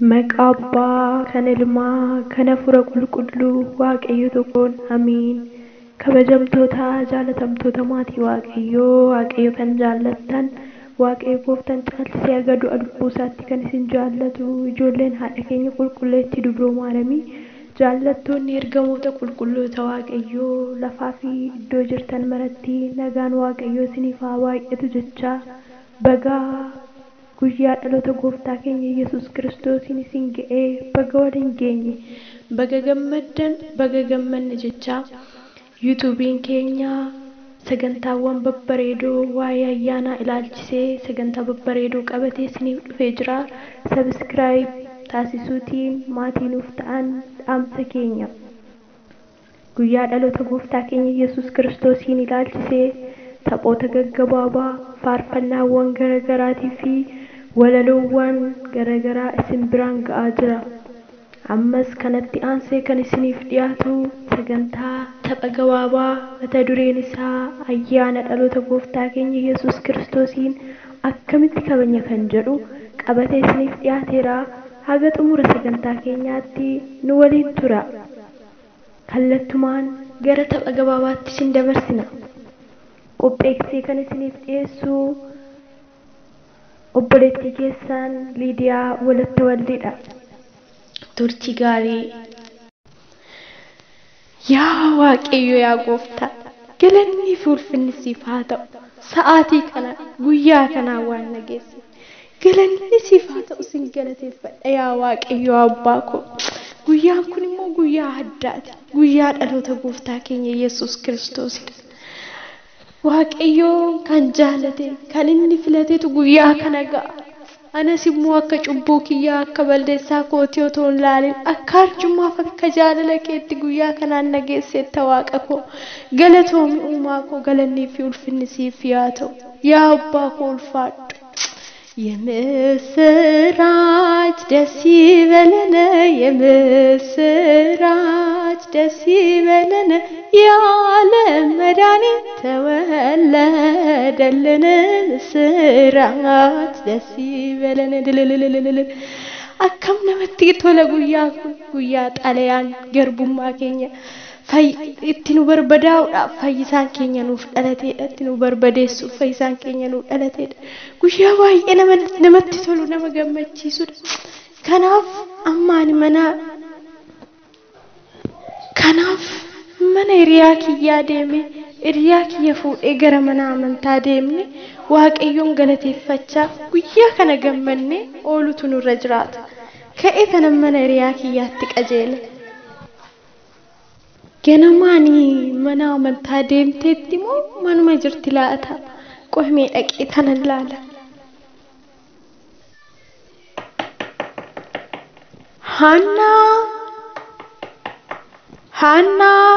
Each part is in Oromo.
Maqaa Abbaa, kan Ilmaa, kan Hafuura Qulqulluu, Waaqayyo tokkoon amiin. Kabajamtoota, jaalatamtoota maatii Waaqayyoo, Waaqayyo kan jaallattan, Waaqayyo gooftaan caalchisee haga du'a lubbuu isaatti kan isin jaallatu, ijoolleen haadha keenya qulqulleettii Dubroo Maaramii, jaallattoonni ergamoota qulqulloota Waaqayyoo lafaa fi iddoo jirtan maratti nagaan Waaqayyoo isiniif haa baay'atu jechaa bagaa guyyaa dhaloota gooftaa keenya Yesuus Kiristoosiin isin ga'ee baga waliin geenye, baga gammaddan, baga gammanne jechaa yuutuubiin keenya sagantaawwan babbareedoo waa'ee ayyaanaa ilaalchisee sagantaa babbareedoo qabatee isiniif dhufee jira. Sabiskiraayib taasisuutiin maatii nuuf ta'an dhaamsa keenya. Guyyaa dhaloota gooftaa keenya Yesuus Kiristoosiin ilaalchisee taphoota gaggabaabaa, faarfannaawwan garaagaraatii fi walaloowwan garaagaraa isin biraan ga'aa jira. Ammas kanatti aansee kan isiniif dhiyaatu sagantaa tapha gabaabaa mata dureen isaa ayyaana dhaloota gooftaa keenya Yesuus Kiristoosiin akkamitti kabajna kan jedhu qabatee isiniif dhiyaateera. Haga xumura sagantaa keenyaatti nu waliin tura. Kallattumaan gara tapha gabaabaatti isin dabarsina. Qopheessee kan isiniif dhiyeessu obboleettii keessan Liidiyaa Walattawalliidha. Turtii gaarii. Yaa Waaqayyo, yaa Gooftaa, galanni fi ulfinni siif haa ta'u. Sa'aatii kana guyyaa kanaa waan na geesse. Galanni siif haa ta'u, sin galateeffadha yaa Waaqayyo abbaa koo. Guyyaan kun immoo guyyaa addaati. Guyyaa dhaloota gooftaa keenya Yesuus Kiristoosidha. Waaqayyoon kan jaalate, kan inni filatetu guyyaa kana ga'a. Anas immoo akka cubbuu kiyyaa, akka balleessaa kootii otoo hin laalin, akka arjummaaf akka jaalala keetti guyyaa kanaan na geesseetta Waaqa koo. Galatoomi uumaa koo, galannii fi ulfinni siif yaa ta'u. Yaa abbaa koo ulfaadhu. የምስራች ደስ ይበለን፣ የምስራች ደስ ይበለን፣ የዓለም መድኃኒት ተወለደልን። ምስራች ደስ ይበለን። ድልልልልልል akkam namatti tola guyyaan kun, guyyaa xalayaan garbummaa keenya itti nu barbadaa'uudhaaf fayyisaan keenya nuuf dhalateedha. Itti nu barbadeessuuf fayyisaan keenya nuuf dhalateedha. Guyyaa baay'ee namatti tolu, nama gammachiisudha. Kanaaf amma ani mana kanaaf mana hiriyaa kiyyaa deeme, hiriyaa kiyya fuudhee gara mana amantaa deemne, Waaqayyoon galateeffachaa guyyaa kana gammanne oolutu nurra jiraata. Ka'ee kana mana hiriyaa kiyyaatti qajeele. Ganamaani mana amantaa deemteetti moo manuma jirti laata? Qohimee dhaqee tanan laala. Haannaa! Haannaa!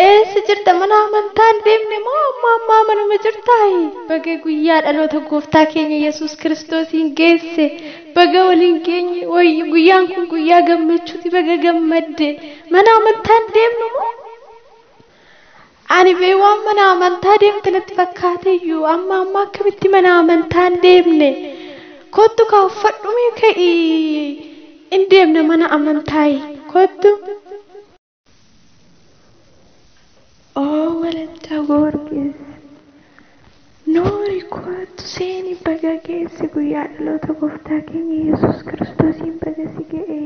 Eessa jirta? Mana amantaa hin deemne moo amma ammaa manuma jirtaayi? Baga guyyaa dhaloota gooftaa keenya Yesuus Kiristoosiin geesse. Baga waliin geenye. Wayyi guyyaan kun guyyaa gammachuuti, baga gammadde. Mana amantaa hin deemnu moo? Ani bee waan mana amantaa deemte natti fakkaateyyuu amma amma akkamitti mana amantaa hin deemne? Kottu kaa, uffadhu mee, ka'ii hin deemna mana amantaayi, kottu. Oo Walatta Goorgis. Noori, kottu seeni, baga geesse, guyyaa dhaloota gooftaa keenya Yesuus Kiristoosiin baga si ga'e.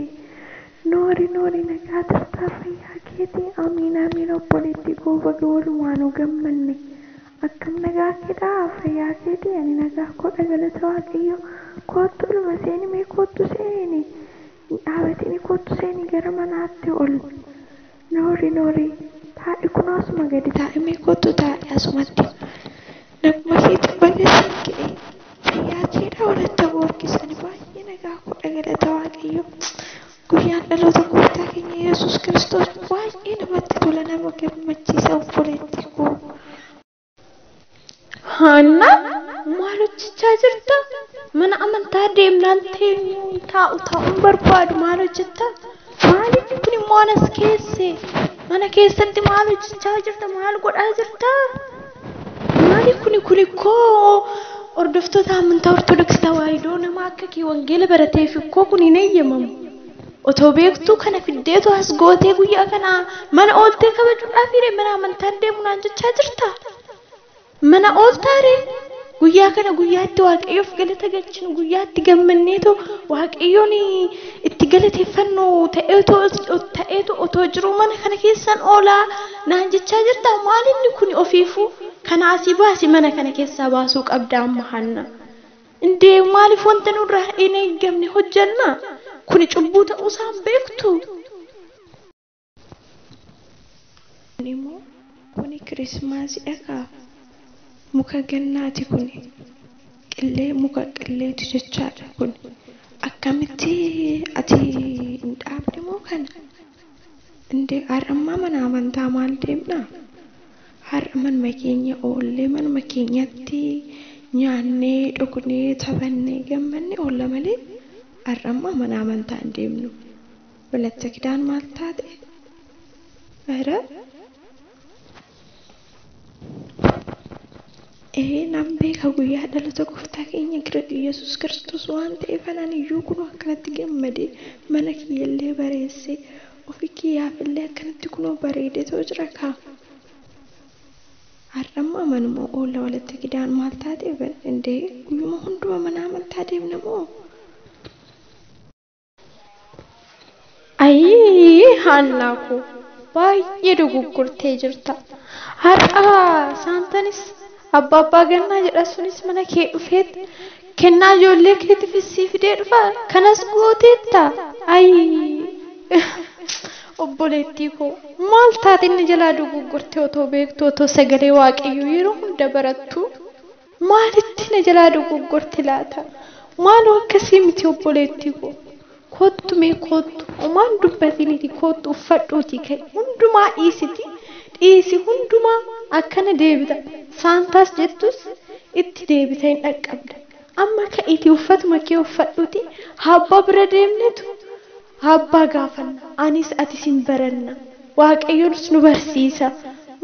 Noori, noori, nagaa turtaa, fayyaa keetii? Amiin, amiin, obboleettii koo, baga walumaanuu gammanne. Akkam, nagaa keedhaa, fayyaa keetii? Ani nagaa koodha, galata Waaqayyo. Kottu oluma seeni mee, kottu seeni. Dhaabatini, kottu seeni gara manaatti ol. Noori, noori, taa'e kunoo asuma gadi taa'e mee, kottu taa'e asumatti. Naguma keetiin, baga siin ga'e. Fayyaa keedhaa Walatta Goorgis? Ani baay'ee nagaa koodha, galata Waaqayyo. Guyyaan dhaloota gooftaa keenya Yesuus Kiristoos baay'ee namatti tola, nama gammachiisa, obboleettii koo. Haannaa, maal hojjechaa jirta? Mana amantaa deemnaan teenyuu taa'u taa'uun barbaadu, maal hojjetta? Maaliif kun immoo anas keesse? Mana keessatti maal hojjechaa jirta? Maal godhaa jirta? Maali kuni? Kuni koo hordoftoota amantaa Ortodoksii Tawaahidoo nama Nama akka kee wangeela barateef ikkoo kun hin eeyyamamu. Otoo beektuu kana fiddeetu as gootee guyyaa kana mana ooltee kabajuudhaaf hiree mana amantaan deemu naan jechaa jirta. Mana ooltaaree guyyaa kana guyyaatti Waaqayyoof galata galchinu, guyyaatti gammanneetoo Waaqayyoon itti galateeffannu ta'eetu otoo jiru mana kana keessan oolaa naan jechaa jirta. Maal inni kun ofiifuu kana asii baasi, mana kana keessaa baasuu qabda amma Hanna. Indee maaliif wanta nurraa hin eeggamne hojjenna? Kuni cubbuu ta'uusaa hin beektu. Immoo kuni kirismaasiidha kaa, muka gannaati kuni, qillee muka qilleetu jechaadha kun. Akkamitti ati hin dhaabne moo kana? Indee har'ammaa mana amantaa maal deemnaa? Har'a manuma keenya oollee manuma keenyatti nyaannee dhugnee taphannee gammannee oolla malee har'ammaa mana amantaa hin deemnu. Walatta kidaan maal taate? Ara ee nan beeka guyyaa dhaloota gooftaa keenya Yesuus Kiristoos waan ta'eef anaan iyyuu kunoo akkanatti gammadee mana kiyyallee bareessee ofii kiyyaafillee akkanatti kunoo bareedetoo jira kaa. Har'ammaa manuma oolla walitti kidaan maal taate? Indee guyyuma hunduma mana amantaa deemna moo? Ayii Haannaa koo, baay'ee dogoggortee jirta. Har'a saantanis abbaa gannaa jedha sunis mana kee dhufeet kennaa ijoollee keetiifis sii fidee dhufa, kanas gooteetta. Ayii obboleettii koo, maal taate inni jalaa dogoggortee otoo beektu, otoo sagalee Waaqayyoo yeroo hunda barattu maalitti na jalaa dogoggorte laata? Maaloo akkasii miti obboleettii koo. Kottu mee kottu, homaan dubbatiniiti, kottu uffadhuutii ka'e, hundumaa dhiisiti, dhiisi hundumaa, akkana deebita, saantaas jettus itti deebita hin dhaqqabda. Amma ka'iitii uffatuma kee uffadhuuti abbaa bira deemnetu abbaa gaafanna, anis atis hin baranna, Waaqayyoon nu barsiisa.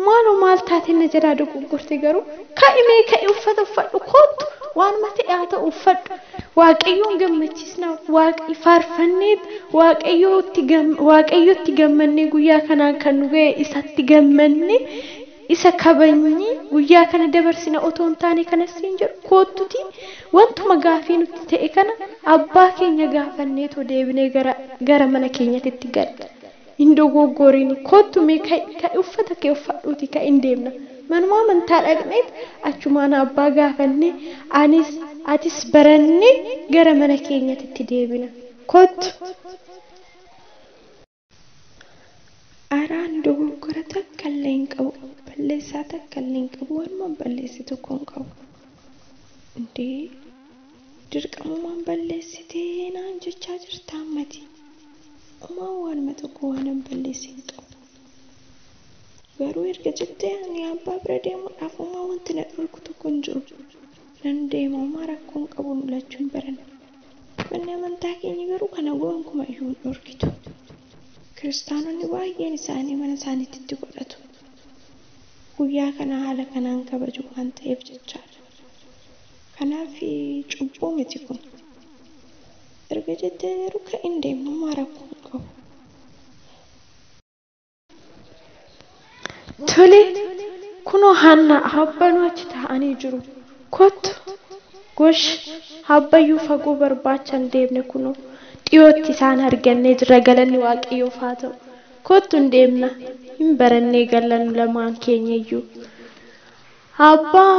Maaloo maal taate na jalaa dogoggorte garuu? Ka'i mee ka'i, uffata uffadhu, kottu, waanuma ta'e haa ta'u uffadhu. Waaqayyoon gammachiisna, waaqi faarfanneet Waaqayyotti gammannee guyyaa kanaan kan nu ga'e isatti gammannee isa kabajnee guyyaa kana dabarsina otoo hin taane kanas siin jedhu, kottuti wantuma gaafii nutti ta'e kana abbaa keenya gaafanneetoo deebinee gara mana keenyatti galla. Hin dogoggorini, kottu mee ka'i, ka'i, uffata kee uffadhuuti ka'i, hin deemna. Manuma amantaa dhaqneet achumaan abbaa gaafannee anis atis barannee gara mana keenyatti deebina. Kottu. Araan dogoggora takka illee hin qabu. Balleessaa takka illee hin qabu. Waanuma balleesse tokko hin qabu. Indee dirqamumaan balleessitee naan jechaa jirta ammati. Homaa waanuma tokko waan balleesse hin qabu. Garuu erga jettee ani abbaa bira deemuudhaaf homaa wanti na dhorku tokko hin jiru. Nan deema, homaa rakkoo hin qabu, nu lachuu hin baranna. Manni amantaa keenya garuu kana gonkumaa iyyuu hin dhorkitu. Kiristaanonni baay'een isaanii mana isaaniitti godhatu. Guyyaa kana haala kanaan kabaju waan ta'eef jechaadha. Kanaaf cubbuu miti kun. Erga jettee garuu ka'i hin deemnu, homaa rakkoo hin qabu. Tole, kunoo Haannaa abbanuu achi taa'anii jiru. Kottu gosh, abbayyuu fagoo barbaacha hin deemne, kunoo dhiyootti isaan argannee jirra, galanni Waaqayyoof haa ta'u. Kottu hin deemna, hin barannee gallannu lamaan keenya iyyuu. Abbaa,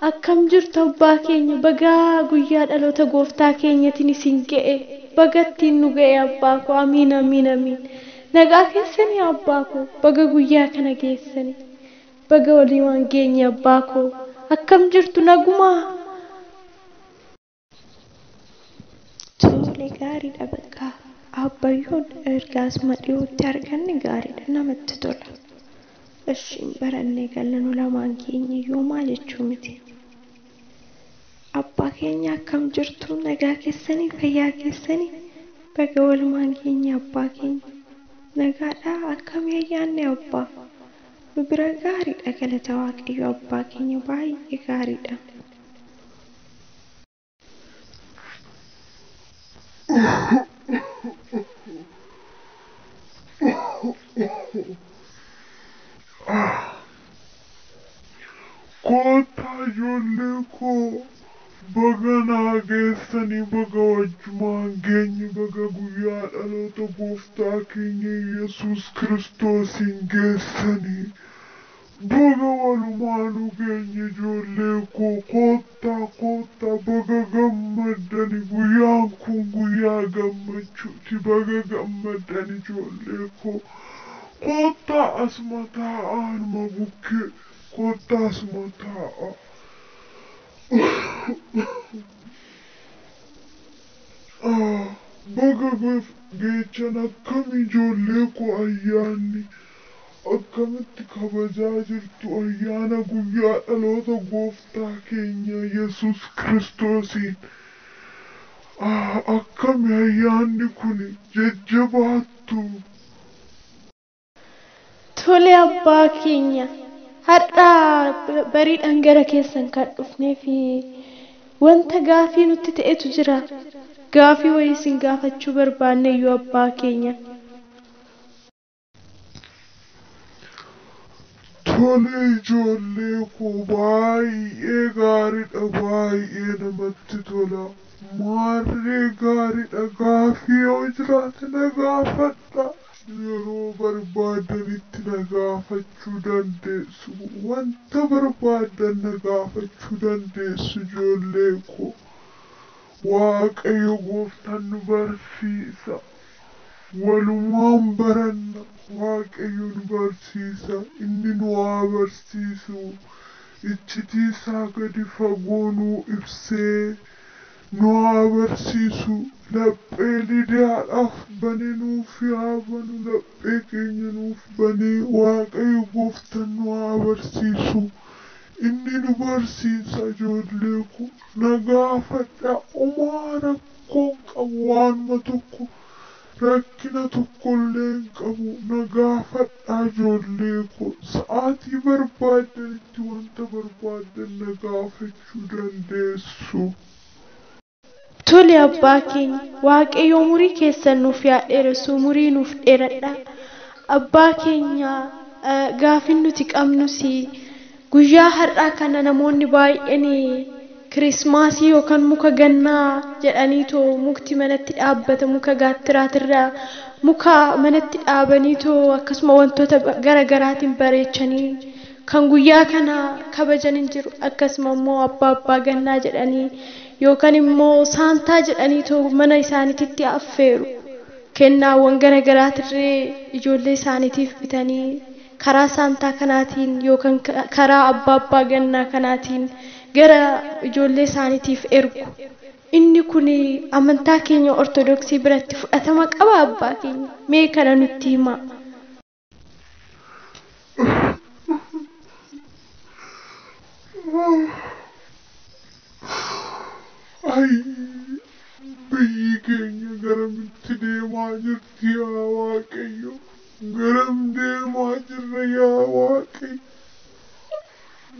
akkam jirtu abbaa keenya? Bagaa guyyaa dhaloota gooftaa keenyatiin isin ga'e, bagattiin nu ga'e abbaa koo. Amiin amiin amiin. Nagaa keessanii abbaa koo? Baga guyyaa kana geessanii, baga walii waan geenye abbaa koo. Akkam jirtu, nagumaa? Tole, gaariidha bakka. Abbayyoon erga asuma dhiyootti arganne gaariidha, namatti tola. Ishiin barannee gallanuu lamaan keenya iyyuu maal jechuu miti. Abbaa keenya, akkam jirtu, nagaa keessanii, fayyaa keessanii? Baga walumaan keenya abbaa keenya. Nagaadhaa, akkamii ayyaanni abbaa? Nu bira gaariidha, galata Waaqayyo abbaa keenya, baay'ee gaariidha. Kottaa ijoollee koo, baga naa geessanii, baga wajjumaan geenye, baga guyyaa dhaloota gooftaa keenya Yesuus Kiristoosiin geessanii. Baga walumaanuu geenye ijoollee koo, kottaa kottaa, baga gammaddani, guyyaan kun guyyaa gammachuuti, baga gammaddan ijoollee koo. Kottaa asuma taa'aa anuma bukkee, kottaa asuma taa'aa. Baga geechan akkam ijoollee koo, ayyaanni akkamitti kabajaa jirtu ayyaana guyyaa dhaloota gooftaa keenya Yesuus Kiristoosiin? Akkami ayyaanni kun jajjabaattu? Tole abbaa keenya, har'a bariidhaan gara keessan kan dhufnee fi wanta gaafii nutti ta'etu jira. Gaafii wayii isin gaafachuu barbaanne iyyuu abbaa keenya. Tole ijoollee koo, baay'ee gaariidha, baay'ee namatti tola. Maarree gaariidha, gaafii yoo jiraate na gaafadha. Yeroo barbaadanitti na gaafachuu dandeessu. Wanta barbaadan na gaafachuu dandeessu ijoollee koo. Waaqayyo gooftaan nu barsiisa. Walumaan baranna. Waaqayyo nu barsiisa. Inni nu haa barsiisu. Iccitii isaa gadi fagoo nuu ibsee nu haa barsiisu. Laphee Lidiyaadhaaf bane nuuf haa banu. Laphee keenya nuuf banee Waaqayyo gooftaan nu haa barsiisu. Inni nu barsiisa ijoollee koo. Na gaafadhaa. Homaa rakkoo hin qabu, waanuma tokko rakkina tokkollee hin qabu. Na gaafadhaa ijoollee koo. Sa'aatii barbaaddanitti wanta barbaaddan na gaafachuu dandeessu. Tole abbaa keenya, Waaqayyo umurii keessan nuuf yaa dheeressu, umurii nuuf dheeradha. Abbaa keenya, gaafin nuti qabnus guyyaa har'aa kana namoonni baay'een kirismaasii yookaan muka gannaa jedhaniitoo mukti manatti dhaabbata, muka gaattiraatirraa muka manatti dhaabaniitoo akkasuma wantoota gara garaatiin bareechanii kan guyyaa kana kabajan hin jiru. Akkasuma immoo abbaa abbaa gannaa jedhanii yookaan immoo saantaa jedhaniitoo mana isaaniititti affeeru. Kennaawwan gara garaatirree ijoollee isaaniitiif bitanii karaa saantaa kanaatiin yookaan karaa abbaa abbaa gannaa kanaatiin gara ijoollee isaaniitiif ergu. Inni kun amantaa keenya Ortodoksii biratti fudhatama qaba abbaa keenya? Mee kana nutti himaa. Ay, biyyi keenya garamitti deemaa jirti yaa Waaqayyo? Garam deemaa jirra yaa Waaqayyo?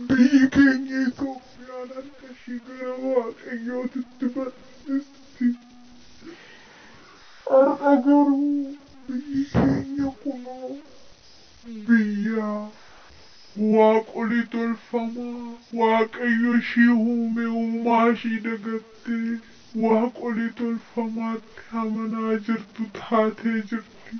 Biyyi keenya Itoophiyaan harka ishii gara Waaqayyootitti bal'isti. Har'a garuu biyyi keenya kunoo biyya waaqolii tolfamaa, Waaqayyo ishii uume uumaa ishii dagattee waaqolii tolfamaatti amanaa jirtu taatee jirti.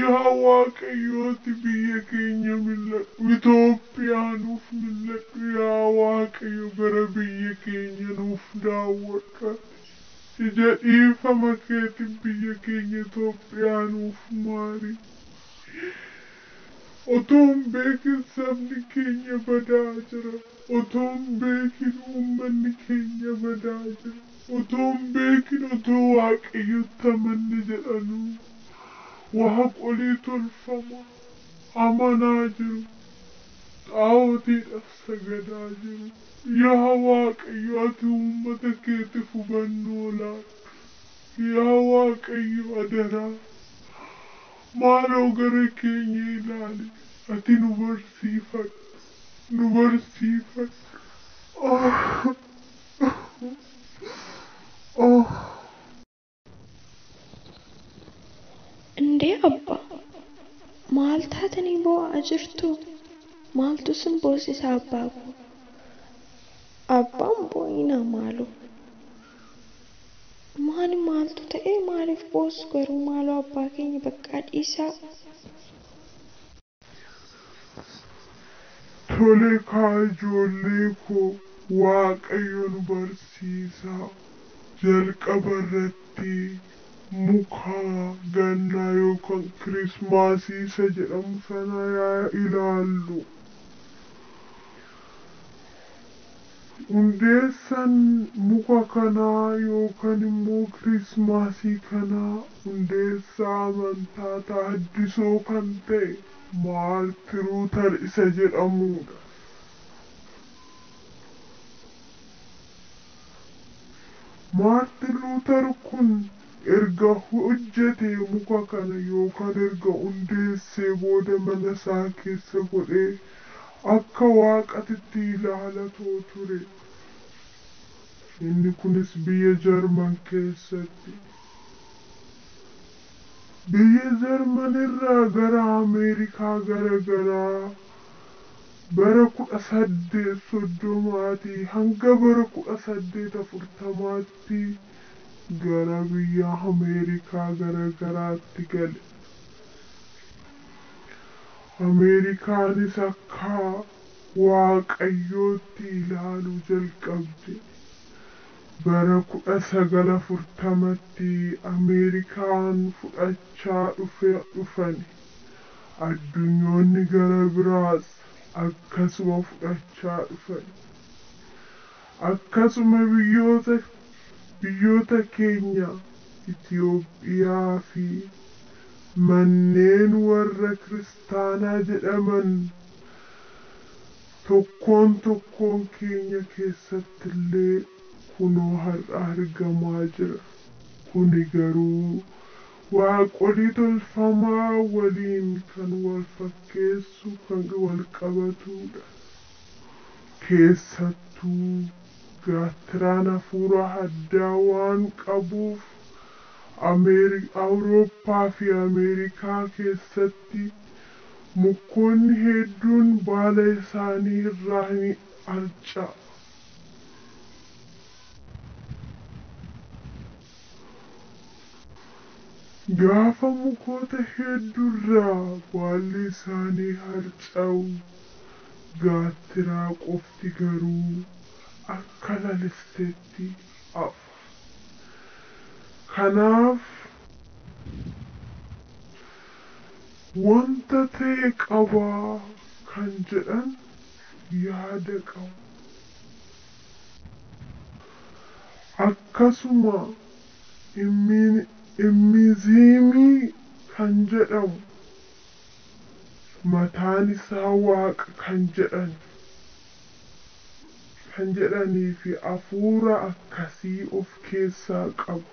Yaa Waaqayyooti biyya keenya mil'adhu, Itoophiyaa nuuf mil'adhu, yaa Waaqayyo gara biyya keenya nuuf daawwadhu. Ija dhiifama keetiin biyya keenya Itoophiyaa nuuf maari. Otoo hin beekin sabni keenya badaa jira. Otoo hin beekin uummanni keenya badaa jira. Otoo hin beekin, otoo Waaqayyotti amanne jedhanuu waaqolii tolfamaa amanaa jiru. Xaa'ootiidhaaf sagadaa jiru. Yaa Waaqayyo ati uummata keetiif hubannoo laadhu. Yaa Waaqayyo adaraa. Maaloo gara keenya ilaali. Ati nu barsiifadhu. Nu barsiifadhu. Ah. Ah. boo'aa jirtu? Maaltu sin boossisa abbaa koo? Abbaan boo'inaa maaloo? Maali maaltu ta'e maaliif boossu garuu maaloo abbaa keenya baqqaa dhiisaa. Tole kaa ijoollee koo Waaqayyo nu barsiisaa. Jalqaba irratti muka gannaa yookaan kirismaasii isa jedhamu sana yaa ilaallu. Hundeessaan muka kanaa yookaan immoo kirismaasii kanaa hundeessaa amantaa taaddisoo kan ta'e Maartin Luuter isa jedhamudha. Maartin Luuter kun erga hojjetee muka kana yookaan erga hundeessee booda mana isaa keessa godhee akka waaqatitti ilaalatoo ture. Inni kunis biyya Jarman keessatti. Biyya Jarman irraa gara Ameerikaa gara garaa bara 1830 hanga bara 1840tti gara biyya Ameerikaa gara garaatti gale. Ameerikaanis akka waaqayyootti ilaaluu jalqabde. Bara 1940tti Ameerikaan fudhachaa dhufan. Addunyoonni gara biraas akkasuma fudhachaa dhufan. Akkasuma biyyoota keenya Itoophiyaa fi manneen warra kiristaanaa jedhaman tokkoon tokkoon keenya keessatti illee kunoo har'a argamaa jira. Kuni garuu waaqolii tolfamaa waliin kan wal fakkeessu kan wal qabatudha. Keessattuu gaattiraan hafuura addaa waan qabuuf Awurooppaa fi Ameerikaa keessatti mukoonni hedduun baala isaanii irraa ni harca'a. Gaafa mukoota hedduurraa baalli isaanii harca'u gaattiraa qofti garuu akka laliseetti hafa. Kanaaf wanta ta'e qabaa kan jedhan yaada qabu. Akkasuma immiziimii kan jedhamu mataan isaa waaqa kan jedhanii fi hafuura akkasii of keessaa qaba.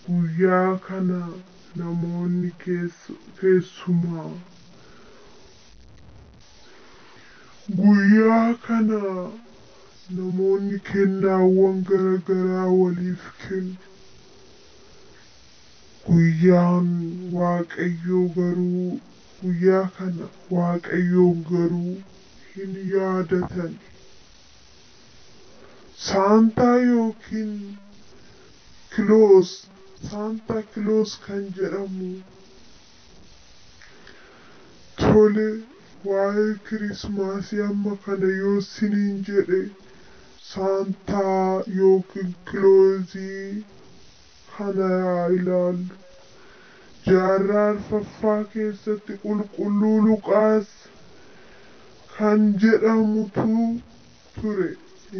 Guyyaa kana namoonni keessumaa guyyaa kana namoonni kennaawwan gara garaa waliif kennu. Guyyaan Waaqayyoo garuu guyyaa kana Waaqayyoon garuu hin yaadatan. Saantaa yookiin Kiloos Saantaa Kiloos kan jedhamu tole waa'ee kirismaasii amma kana yoo siniin jedhe saantaa yookiin kiloozii kana yaa ilaallu. Jaarraa arfaffaa keessatti qulqulluu Luqaas kan jedhamutu ture.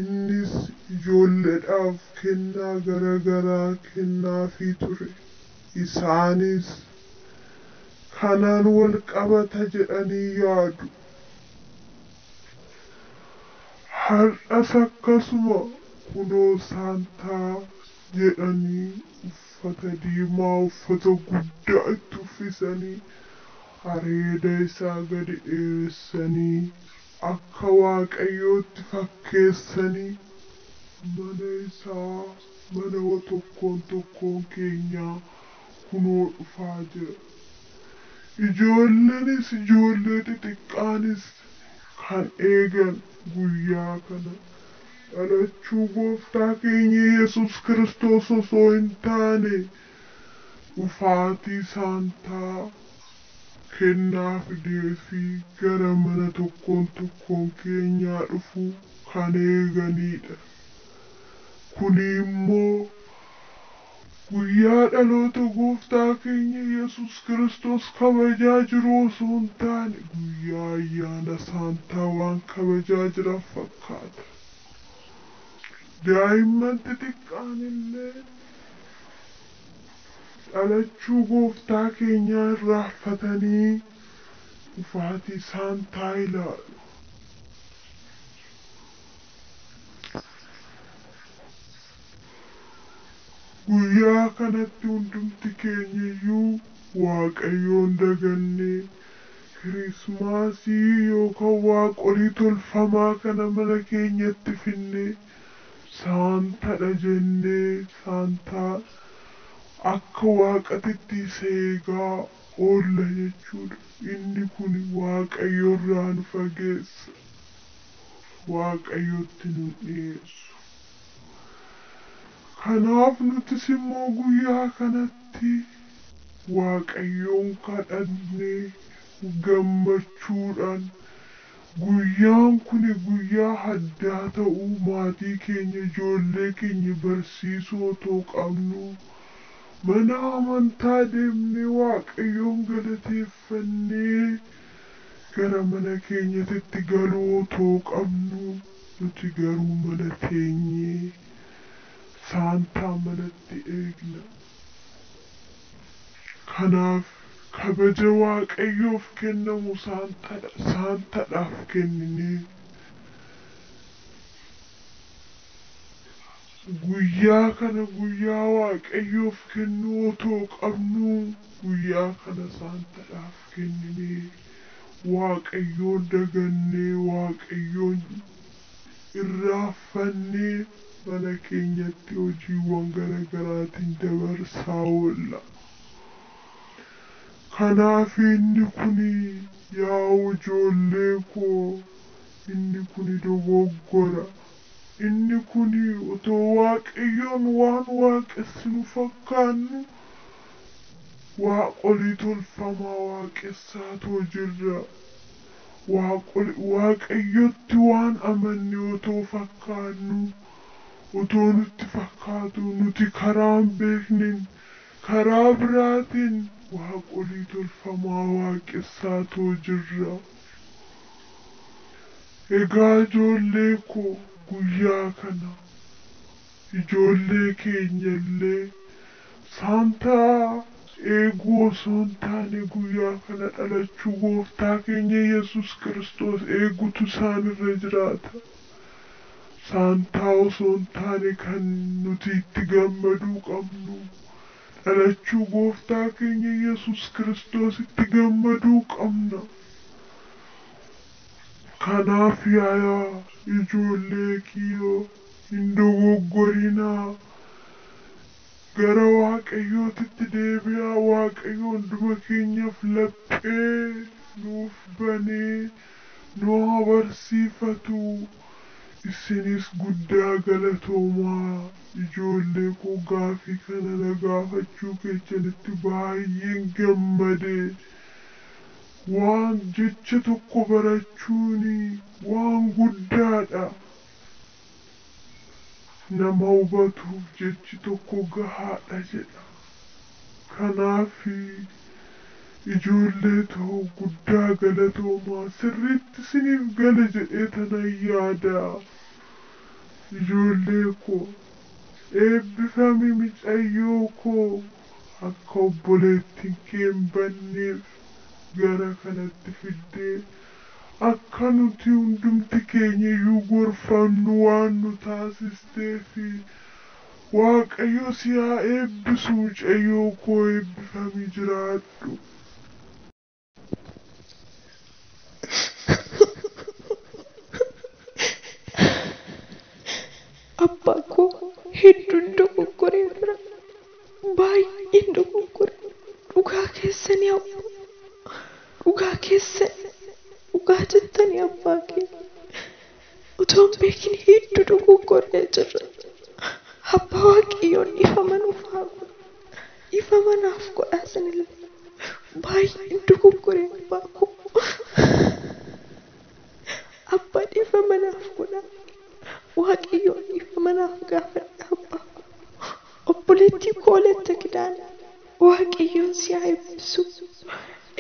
Innis ijoolleedhaaf kennaa gara garaa kennaafii ture. Isaanis kanaan wal qabata jedhanii yaadu. Har'as akkasuma kunoo saantaa jedhanii uffata diimaa uffata guddaa itti uffisanii areeda isaa gadi dheeressanii akka waaqayyootti fakkeessanii mana isaa mana tokkoon tokkoon keenyaa kunoo dhufaa jira. Ijoolleenis ijoollee xixiqqaanis kan eegan guyyaa kana dhalachuu gooftaa keenya Yesus Kiristoos osoo hin taane dhufaatii saantaa kennaa fidee fi gara mana tokkoon tokkoon keenyaa dhufu kan eeganidha. Kuni immoo guyyaa dhaloota gooftaa keenya Yesus Kiristoos kabajaa jiru osoo hin taane guyyaa ayyaana saantaa waan kabajaa jiran fakkaata. Daa'imman xixiqqaan illee dhalachuu gooftaa keenyaa irraanfatanii dhufaatii saantaa ilaalu. Guyyaa kanatti hundumti keenya iyyuu Waaqayyoon dagannee Kirismaasii yookaan waaqolii tolfamaa kana mana keenyatti finnee saantadha jennee saantaa akka waaqatitti isa eegaa oolla jechuudha. Inni kun Waaqayyo irraa nu fageessa. Waaqayyotti nu dhiyeessu. Kanaaf nutis immoo guyyaa kanatti Waaqayyoon kadhannee gammachuudhaan guyyaan kun guyyaa addaa ta'uu maatii keenya ijoollee keenya barsiisuu otoo qabnu mana amantaa deemnee Waaqayyoon galateeffannee gara mana keenyatti galuu otoo qabnu nuti garuu mana teenyee saantaa manatti eegna. Kanaaf kabaja Waaqayyoof kennamu saantadhaaf kenninee guyyaa kana guyyaa Waaqayyoof kennu otoo qabnu guyyaa kana saantadhaaf kenninee Waaqayyoon dagannee Waaqayyoon irraanfannee mana keenyatti hojiiwwan garaagaraatiin dabarsaa oolla. Kanaaf inni kun yaa ijoollee koo inni kun dogoggora. Inni kun otoo Waaqayyoon waan waaqessinu fakkaannu waaqolii tolfamaa waaqessaatoo jirra. Waaqayyotti waan amanne otoo fakkaannu otoo nutti fakkaatu nuti karaa hin beekneen karaa biraatiin waaqolii tolfamaa waaqessaatoo jirra. Egaa ijoollee koo guyyaa kana ijoollee keenya illee saantaa eeguu osoo hin taane guyyaa kana dhalachuu gooftaa keenya Yesus Kiristoos eegutu isaanirra jiraata. Saantaa osoo hin taane kan nuti itti gammaduu qabnu dhalachuu gooftaa keenya Yesus Kiristoos itti gammaduu qabna. Kanaaf yaa ijoollee kiyyoo hin dogoggorinaa. Gara Waaqayyootitti deebi'aa. Waaqayyo hunduma keenyaaf laphee nuuf banee nu haa barsiifatu. Isinis guddaa galatoomaa ijoollee koo gaafii kana na gaafachuu keessanitti baay'een gammade. Waan jecha tokko barachuun waan guddaadha. Nama hubatuuf jechi tokko gahaadha jedha. Kanaaf ijoollee too guddaa galatoomaa sirriitti isiniif gala jedhee tanan yaada. Ijoollee koo eebbifami micayyoo koo akka obboleettiin kee hin banneef gara kanatti fiddee akka nuti hundumti keenya iyyuu gorfannu waan nu taasisteefi Waaqayyo si haa eebbisu mucayyoo koo eebbifami jiraadhu. Abbaa koo hedduun dogoggoree jira. Baay'een dogoggore. Dhugaa keessanii hawwa. Abbaa Waaqayyoon dhiifama nuuf haa godhu. Dhiifama naaf godhaa isinillee. Baay'een dogoggore abbaa koo. Abbaa dhiifama naaf godhaa. Waaqayyoon dhiifama naaf gaafadha abbaa koo. Obboleettii koo Walatta Kidaan Waaqayyoon si haa eebbisu.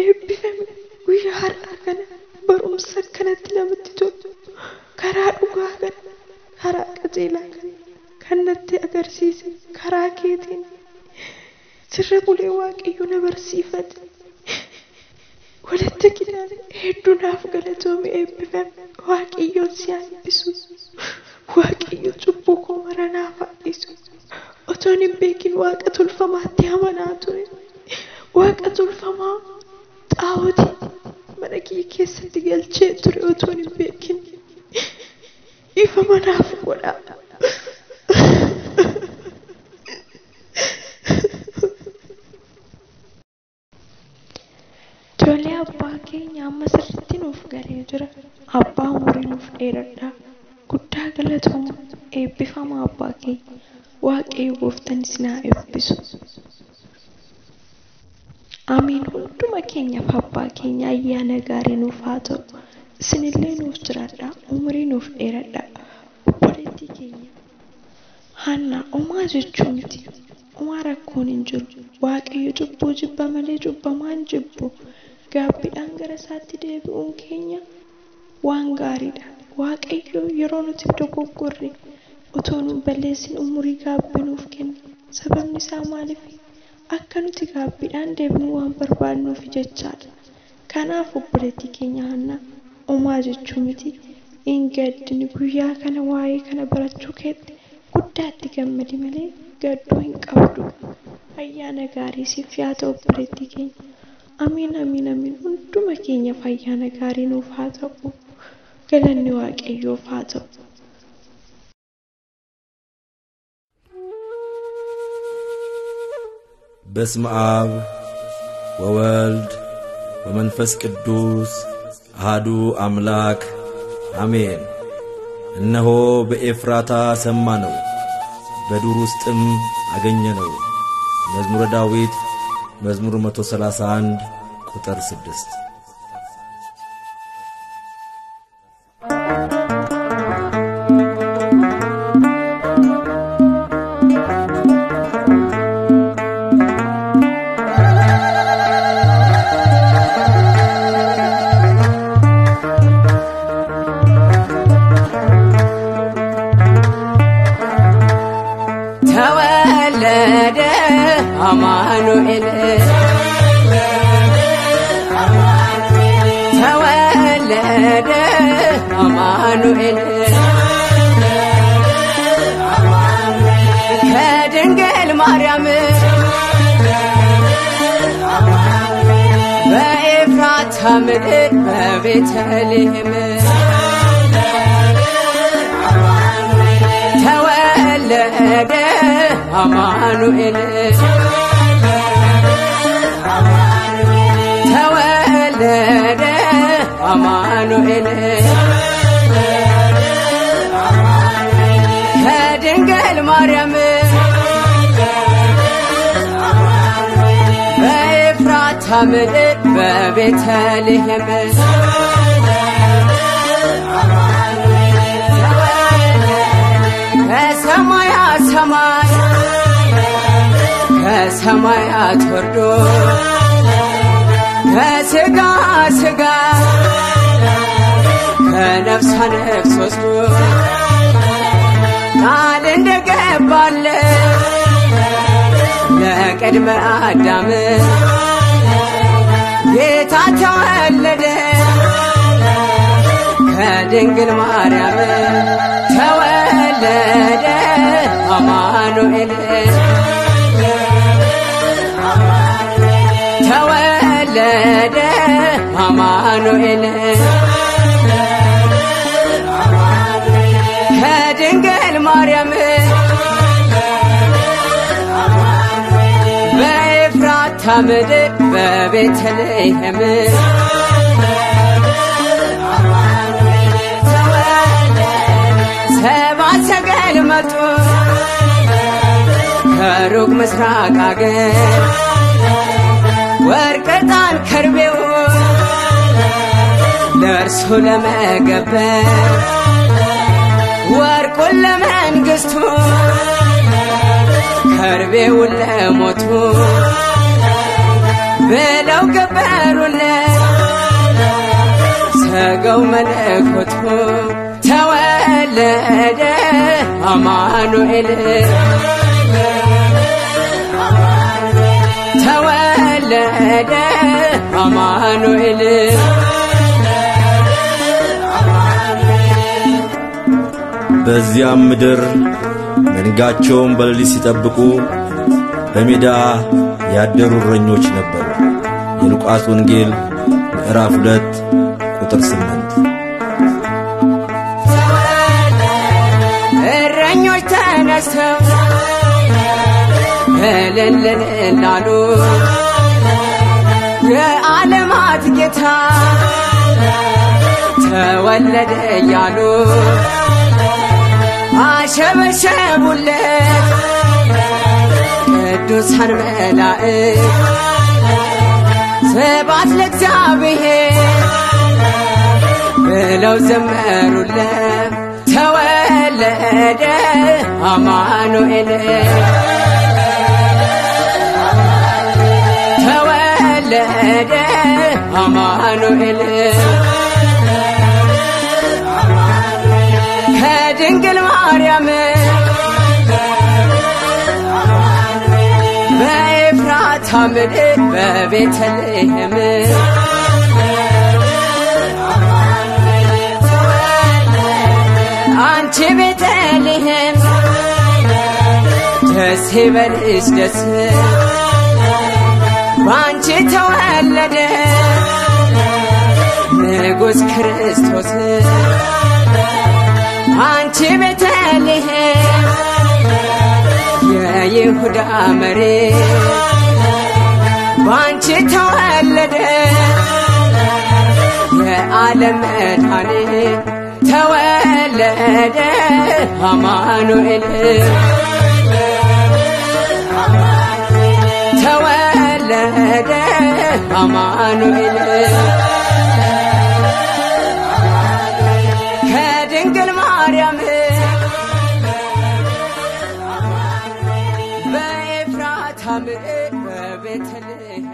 Eebbifame guyyaa har'aa kana barumsa akkanatti namatti tolu karaa dhugaa kana karaa qajeelaa kana kan natti agarsiise karaa keetiin sirra bulee Waaqayyo na barsiifate. Walatta Kidaan hedduu naaf galatoome eebbifame Waaqayyoon si haa eebbisu. Waaqayyo cubbuu koo mara naaf haa dhiisu. Otoon hin beekin waaqa tolfamaatti amanaa ture. Waaqa tolfamaa xaawwatii mana kiyya keessatti galchee ture otoon hin beekin. Dhiifama naaf godhaa. Ijoollee abbaa keenya amma sirriitti nuuf galee jira. Abbaa umurii nuuf dheeradhaa. Guddaa galatooma. Eebbifama abbaa keenya. Waaqayyo gooftaan isin haa eebbisu. Amiin. Hunduma keenyaaf abbaa keenya ayyaana gaarii nuuf haa ta'u. Isinillee nuuf jiraadhaa. Umurii nuuf dheeradhaa. Obboleettii keenya Haannaa homaa jechuu miti. Homaa rakkoon hin jiru. Waaqayyo cubbuu jibba malee cubbamaa hin jibbu. Gaabbiidhaan gara isaatti deebi'uun keenya waan gaariidha. Waaqayyo yeroo nuti dogoggorre otoo nu hin balleessin umurii gaabbii nuuf kenna. Sababni isaa maaliif? Akka nuti gaabbiidhaan deebinu waan barbaadnuuf jechaadha. Kanaaf obboleettii keenya Haannaa homaa jechuu miti. Hin gaddini guyyaa kana waa'ee kana barachuu keetti guddaatti gammadi malee gadduu hin qabdu. Ayyaana gaarii siif haa ta'u obboleettii keenya. Amiin amiin amiin. Hunduma keenyaaf ayyaana gaarii nuuf haa ta'u. Galanni Waaqayyoof haa ta'u. በስመ አብ ወወልድ ወመንፈስ ቅዱስ አሐዱ አምላክ አሜን። እነሆ በኤፍራታ ሰማነው፣ በዱር ውስጥም አገኘነው። መዝሙረ ዳዊት መዝሙር 131 ቁጥር 6። ተወለደ አማኑኤል ተወለደ አማኑኤል ከድንግል ማርያም በኤፍራታ ምድር በቤተልሔም ተወለደ አማኑኤል ተወለደ አማኑኤል ከድንግል ማርያም በኤፍራታ ምድር በቤተልሔም ከሰማያት ሰማይ ከሰማያት ወርዶ ከስጋ ስጋ ከነፍሳ ነፍስ ወስዶ ቃል እንደገባለ ለቅድመ አዳም ጌታ ተወለደ ከድንግል ማርያም ተወለደ አማኑኤል ተወለደ አማኑኤል ከድንግል ማርያም በኤፍራታ ምድር በቤተልሔም ሰብአ ሰገል መጡ። ከሩቅ ምስራቅ አገር ወርቅ ዕጣን ከርቤውን ለእርሱ ለመገበር ወርቁን ለመንግስቱ ከርቤውን ለሞቱ ብለው ገበሩለት ሰገው መለኮቱ ተወለደ አማኑኤል ተወለደ አማኑኤል። በዚያም ምድር መንጋቸውን በሌሊት ሲጠብቁ በሜዳ ያደሩ እረኞች ነበሩ። የሉቃስ ወንጌል ምዕራፍ 2 ቁጥር 8። እረኞች ተነስተው እልል እልል አሉ፣ የዓለማት ጌታ ተወለደ እያሉ አሸበሸቡለት ቅዱሳን መላእክት ስብሐት ለእግዚአብሔር ብለው ዘመሩለት። ተወለደ አማኑኤል ተወለደ አማኑኤል ከድንግል ማርያም በኤፍራታ ምድር በቤተልሔም አንቺ ቤተልሔም ደስ ይበልሽ ደስ በአንቺ ተወለደ ንጉሥ ክርስቶስ አንቺ ቤተልሔም የይሁዳ መሬት በአንቺ ተወለደ የዓለም መድኃኒት ተወለደ አማኑኤል ተወለደ አማኑኤል ከድንግል ማርያም በኤፍራታ ምድር በቤተልሔም።